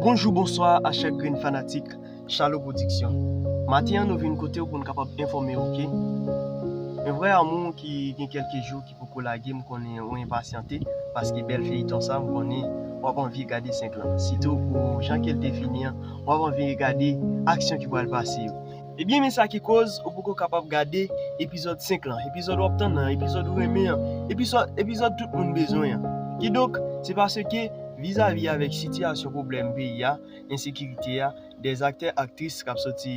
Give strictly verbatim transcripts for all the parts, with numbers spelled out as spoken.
Bonjou, bonswa a chak grenn fanatik Chalo Production. Maten an, nou vin kote w pou n kapab enfòme w, oke? Men vrè amou ki gen kèlke jou ki poko lage, m konnen ou enpasyante, paske bèl feyton sa, m konnen w ap anvi gade senk lan. Sitou pou jan ke l te fini an, w ap anvi gade aksyon ki pral pase yo. Ebyen, men sa ki koz ou poko kapab gade epizòd senk lan, epizòd w ap tann nan, epizòd ou renmen an, epizòd, epizòd tout moun bezwen an. Kidonk, se paske vizavi avèk sitiyasyon pwoblèm peyi a, ensekirite a, dèzaktè, aktris k ap soti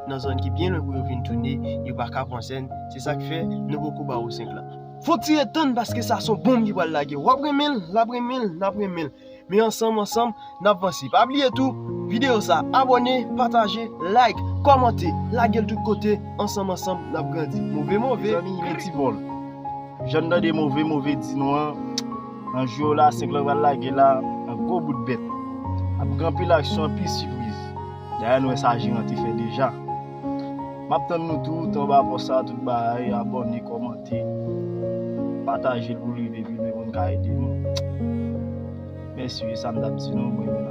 nan zòn ki byen lwen pou yo vin tounen, yo pa ka pran sèn. Se sa k fè nou poko ba ou senk lan. Fò w ti ret tann paske sa se yon bonm ki pral lage. W ap renmen l, l ap renmen l, n ap renmen l. Men ansanm, ansanm, n ap vanse. Pa bliye tou, videyo sa, abòne, pataje, like, kòmante, lage l tout kote. Ansanm, ansanm, n ap grandi. Move, move. Mezanmi, men ti bòl. Jan n tande move, move di nou an, nan jou yo la, senk lan pral lage la, yon gwo bout bèt. Ap gen anpil aksyon, anpil sipriz. Dayè, nou wè sa jeran te fè deja. M ap tann nou tou, tan anba pòs sa, tout bagay, abòne, kòmante, pataje l pou l rive pi lwen pou n ka ede nou. Mèsi, e sa m t ap di nou, mwen menm.